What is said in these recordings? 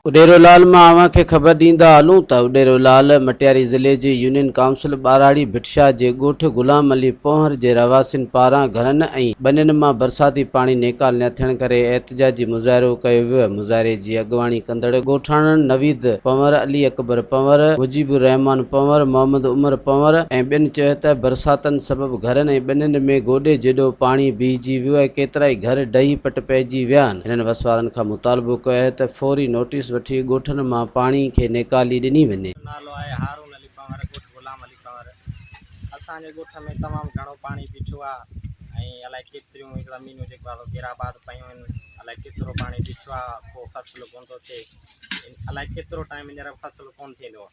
اڏيرو لال مان اوهان کي خبر ڏيندا هلون ته اڏيرو لال مٽياري ضلعي جي يونين ڪائونسل ٻهراڙي ڀٽشاهه جي ڳوٺ غلام علي پونهر جي رهواسين پاران گهرن ۽ ٻنين مان برساتي پاڻي نيڪال نه ٿيڻ ڪري احتجاجي مظاهرو ڪيو ويو مظاهري جي اڳواڻي ڪندڙ ڳوٺاڻن نويد پنور، علي اڪبر پنور، مجيب الرحمان پنور، محمد عمر پنور ۽ ٻين چيو ته برساتن سبب گهرن ۽ ٻنين ۾ گوڏي جيڏو پاڻي بيهجي ويو ۽ ڪيترائي گهر ڊهي پٽ پئجي ويا آهن. هنن وسوارن کان مطالبو ڪيو آهي ته فوري نوٽيس وٺي ڳوٺن مان پاڻي کي نيڪالي ڏني وڃي. منهنجو نالو آهي هارون علي پنهور ڳوٺ غلام علي پنهور اسان جي ڳوٺ ۾ تمام گهڻو پاڻي بيٺو آ ۽ الائي ڪيتريون زمينون جيڪو آ سو غير آباد پيون آهن الائي ڪيترو پاڻي بيٺو آ ڪو فصل ڪون ٿو ٿئي الائي ڪيترو ٽائيم هينئر فصل ڪون ٿيندو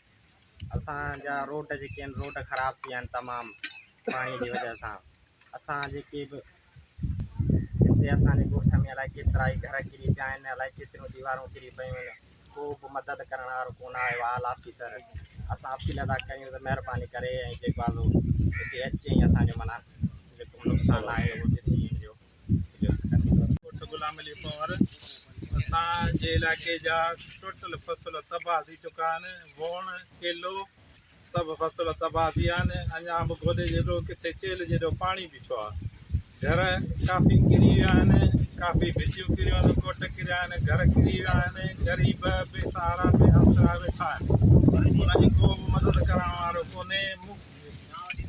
اسان جا روڊ جيڪي آهن روڊ خراب ٿي ويا آهن تمام پاڻي جي وجه سان اسان جيڪي به هتي اسان جي ڳوٺ ۾ الائي ڪيترا ئي گهر ڪري پيا آهن، الائي ڪيتريون ديوارون ڪري پيون آهن، ڪو به مدد ڪرڻ وارو ڪونه آيو آهي اعليٰ آفيسر اسان اپيل ٿا ڪريون ته مهرباني ڪري ۽ جيڪو آهي سو هتي اچي ۽ اسان جو معنيٰ جيڪو نقصان آهي اهو ڏسي ان جو ڳوٺ غلام علي پنهور اسان جي علائقي جا ٽوٽل فصل تباهه ٿي چڪا آهن، ووڻ، ڪيلو، سڀ فصل تباهه ٿي ويا آهن، اڃا به گوڏي جيڏو ڪٿي چيلهه جيڏو پاڻي بيٺو آهي. گهر ڪافي ڪري ويا آهن، ڪافي ڀتيون ڪريون آهن، ڪوٽ ڪريا آهن، گهر ڪري ويا آهن، غريب بي سهارا بي آسرا ويٺا آهن، انهن جي ڪو به مدد ڪرڻ وارو ڪونهي.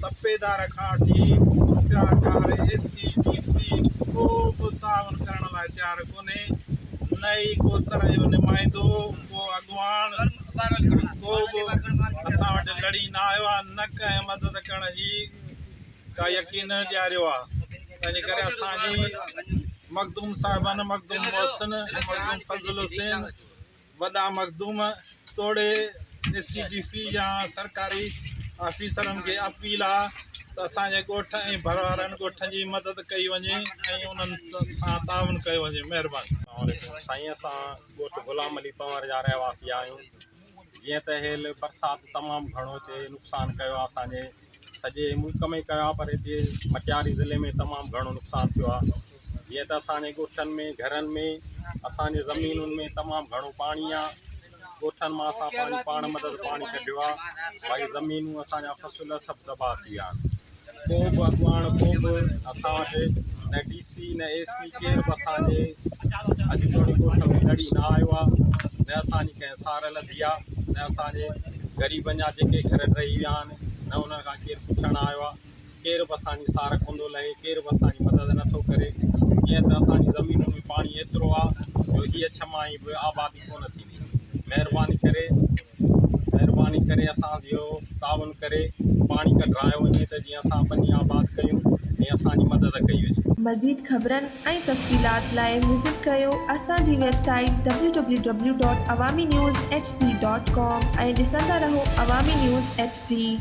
تپيدار کان وٺي مختيارڪار، اي سي، ڊي سي ڪو به تعاون ڪرڻ لاء تيار ڪونهي، نه ئي ڪو تر جو نمائندو، ڪو اڳواڻ، ڪو به اسان وٽ لڙي نه آيو آهي، نه ڪنهن مدد ڪرڻ جي ڪا يقين ڏياريو آهي، تنهنجي ڪري اسان جي مخدوم صاحبن، مخدوم محسن، مخدوم فضل حسين، وڏا مخدوم توڙي اي سي ڊي سي يا سرڪاري آفيسرن کي اپيل آ ته اسان جي ڳوٺ ۽ ڀر وارن ڳوٺن جي مدد ڪئي وڃي ۽ انهن سان تعاون ڪيو وڃي مهرباني. السلام عليڪم سائين اسان ڳوٺ غلام علي پنهور جا رهواسي آهيون جيئن ته هيل برسات تمام گهڻو هتي نقصان ڪيو آهي اسان جي سڄي ملڪ ۾ ڪيو آهي پر هتي مٽياري ضلعي ۾ تمام گهڻو نقصان ٿيو آهي جيئن ته اسان جي ڳوٺن ۾ گهرن ۾ اسان جي زمينن ۾ تمام گهڻو پاڻي آ ڳوٺن مان اسان پنهنجي پاڻ مدد پاڻي ڪڍيو آ باقي زمينون اسان جا فصل سڀ تباهه ٿي ويا آهن ڪو به اڳواڻ ڪو به اسان وٽ نه ڊي سي نه اي سي ڪير به اسان جي اڄ توڻي ڳوٺ ۾ لڙي نه آيو آ نه اسان جي ڪنهن سار لڌي آ نه اسان جي غريبن جا جيڪي گهر ڊهي ويا آهن نه انهن کان ڪير پڇڻ آيو آ ڪير به اسان جي سار ڪونه ٿو لهي، ڪير به اسان جي مدد نه ٿو ڪري، جيئن ته اسان جي زمينن ۾ پاڻي ايترو آ جو هيء ڇهه ماهي به آبادي ڪونه ٿيندي. مهرباني ڪري مهرباني ڪري اسان جو تعاون ڪري پاڻي ڪڍرايو وڃي ته جيئن اسان ٻني آباد ڪيون ۽ اسان جي مدد ڪئي وڃي. مزيد خبرن ۽ تفصيلات لاء وزٽ ڪريو اسان جي website W W W dot Awami news H D dot com ۽ ڏسندا رهو عوامي نيوز ايڇ ڊي.